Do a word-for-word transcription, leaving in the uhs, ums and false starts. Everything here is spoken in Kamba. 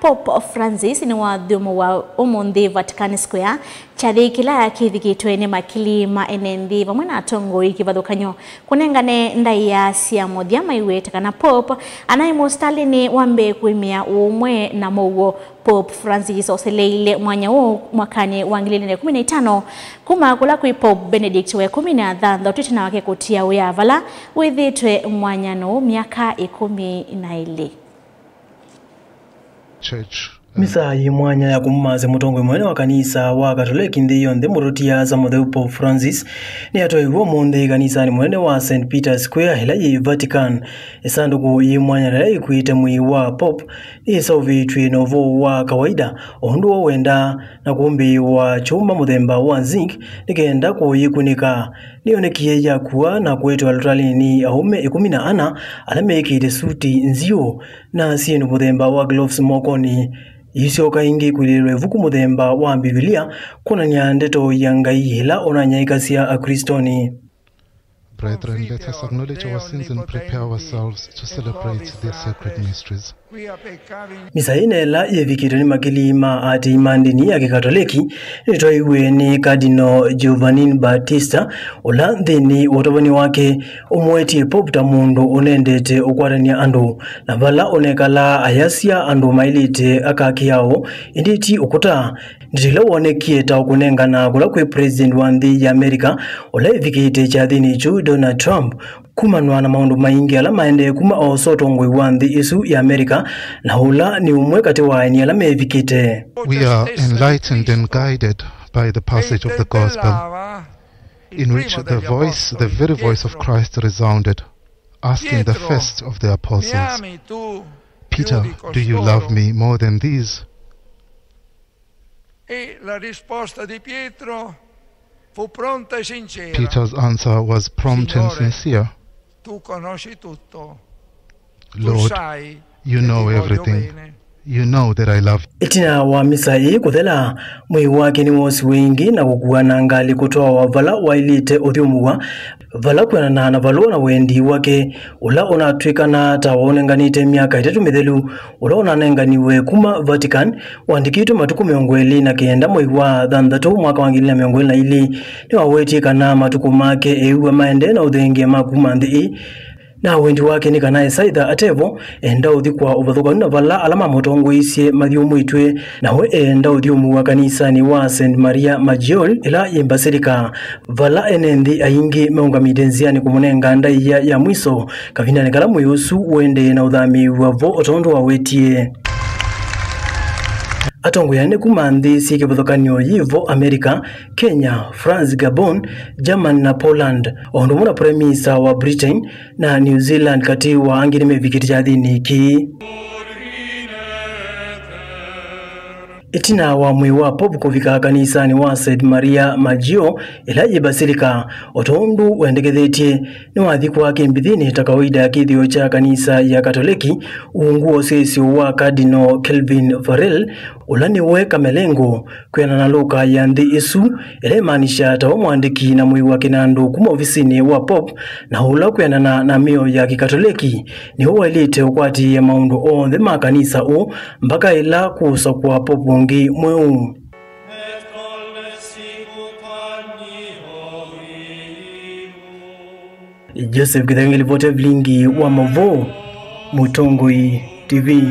Pope Francis nĩwathyũmũwa ũmũnthĩ Vatican Square, kyathĩ kĩla kĩthikĩtwe nĩ makili ma ene nthĩ vamwe na atongoi kĩvathũkany'o kũnengane ndaĩa sya mũthya maiw'ĩte kana Pope anaĩ mũsitalĩnĩ wa mbee kũĩmĩa ũũmwe na mũuo. Pope Francis oseleile mwanya ũũ mwakanĩ wa ngili ilĩ na ĩkũmi na itano, kuma kũla kwĩ Pope Benedict wa ĩkũmi na thanthatũ ĩtina wake kũtia wĩa vala wĩthĩtwe mwanyanĩ ũũ myaka ĩkũmi na ĩlĩ. Church. Misa yĩ mwanya ya kũmũmaasya mũtongoi mũnene wa kanisa wa Katoleki nthĩ yonthe, Mũtũtia Asa Mũtheu Pope Francis, nĩyatwaiwe ũmũnthĩ kanisanĩ mũnene wa Saint Peter's Square ĩla yĩ Vatican. Ĩsandũkũ yĩ mwanya ĩla yĩkuĩte mwĩĩ wa Pope nĩyĩseũvĩtw'e na ũvoo wa kawaida, o ũndũ we wendaa, na kũmbĩĩwa kyũma mũthemba wa zinc nĩ kenda kũyĩkunĩka. Nĩyonekie yakua na kũetwa lũtalĩnĩ nĩ aũme ĩkũmi na ana ala mekĩĩte suti nziũ na syĩndũ mũthemba wa gloves mokonĩ. Yĩisyoka ĩngĩ kwĩlĩĩlwa ĩvuku mũthemba wa Mbivilia kwonany'a ndeto ya Ngai ĩla ũnanyaĩĩkasya Aklĩstonĩ. Brethren, let us acknowledge our sins and prepare ourselves to celebrate these sacred mysteries. Misa ĩna ĩla yĩvikĩtwe nĩ makili ma aatĩĩi ma ndĩni ya Kĩkatoleki nĩtwaiwe nĩ Cardinal Giovanni Battista, ũla nthĩnĩ wa ũtavany'a wake ũmũetie Pope ta mũndũ ũnendete ũkwatany'a andũ, na vala ũnekalaa ayasya andũ maĩlĩte aka kĩao, ĩndĩ ti ũkũta. Ndeto ila wonekie ta ũkũnengana kũla kwĩ President wa nthĩ ya America ũla ĩvikĩte kyathĩnĩ kyu, Donald Trump, kumanwa na maũndũ maingĩ ala maendee kuma oosa ũtongoi wa nthĩ ĩsu ya America, na ũla nĩ ũmwe katĩ wa aeni ala mevikĩte. We are enlightened and guided by the passage of the gospel, in which the voice, the very voice of Christ resounded, asking the first of the apostles, "Peter, do you love me more than these?" E la risposta di Pietro fu pronta e sincera. Peter's answer was prompt and sincere. Tu conosci tutto. Lord, you know everything. You know that I love you. Ĩtina wa misa ĩĩ kũthela, mwĩĩ wake nĩwoosiwe ĩngĩ na kũkuwa na ngalĩ kũtwawa vala waĩlĩte ũthyũmũwa, vala kwĩanana na valũa na wendi wake, ũla ũnatw'ĩkana ta waũnenganĩte myaka ĩtatũ mĩthelu, ũla ũnanenganiwe kuma Vatican, waandĩkĩtwe matukũ mĩongo ĩlĩ na kenda mwei wa thanthatũ mwaka wa ngili na mĩongo ĩlĩ na ilĩ. Nĩwawetie kana matukũ make eĩw'a maendee na ũthengy'a ma kuma nthĩ ĩĩ. Na wendi wake nĩ kana esaitha atevo, enda ũthi kwa ũvathũkanu na vala ala mamũtongoeisye mathyũmũĩtw'e, na we eenda ũthyũmũwa kanisanĩ wa Saint Maria Maggiore ĩla yĩ Basilica, vala ene nthĩ aingĩ meũngamĩte nzĩanĩ kũmũnenga ndaĩa ya mwiso, kavindanĩ kala mwĩĩ ũsu ũendee na ũthamĩĩw'a vo o tondũ wawetie. Atongoi anene kuma nthĩ syĩ kĩvathũkany'o yĩ vo America, Kenya, France, Gabon, Germany na Poland, o ũndũ ũmwe na Prime Minister wa Britain na New Zealand katĩ wa angĩ nĩmevikĩte kyathĩnĩ kĩĩ. Ĩtina wa mwĩĩ wa Pope kũvika kanisanĩ wa Saint Maria Maggiore ĩla yĩ Basilica, o ta ũndũ wendekethetye, nĩwathikwa kĩmbithinĩ ta kawaida ya kĩthĩo kya kanisa ya Katoleki, ungu wa ũsyaĩĩsyo wa Cardinal Kelvin Farrell, ũla nĩwe kamelengo, kwĩanana na lũka ya nthĩ ĩsu, ĩla ĩmaanisha ta we mwandĩki na mũĩi wa kĩnandũ kuma ovisinĩ wa Pope, na ũla kwĩanana na mĩao ya Kĩkatoleki, nĩwe waĩlĩte ũkwatĩĩa maũndũ onthe ma kanisa ũũ, mbaka ĩla kũũsakwa Pope ũngĩ mweũ. Joseph Kĩtheka, ngilivoti ya vilingi wa mavoo, Mũtongoi T V.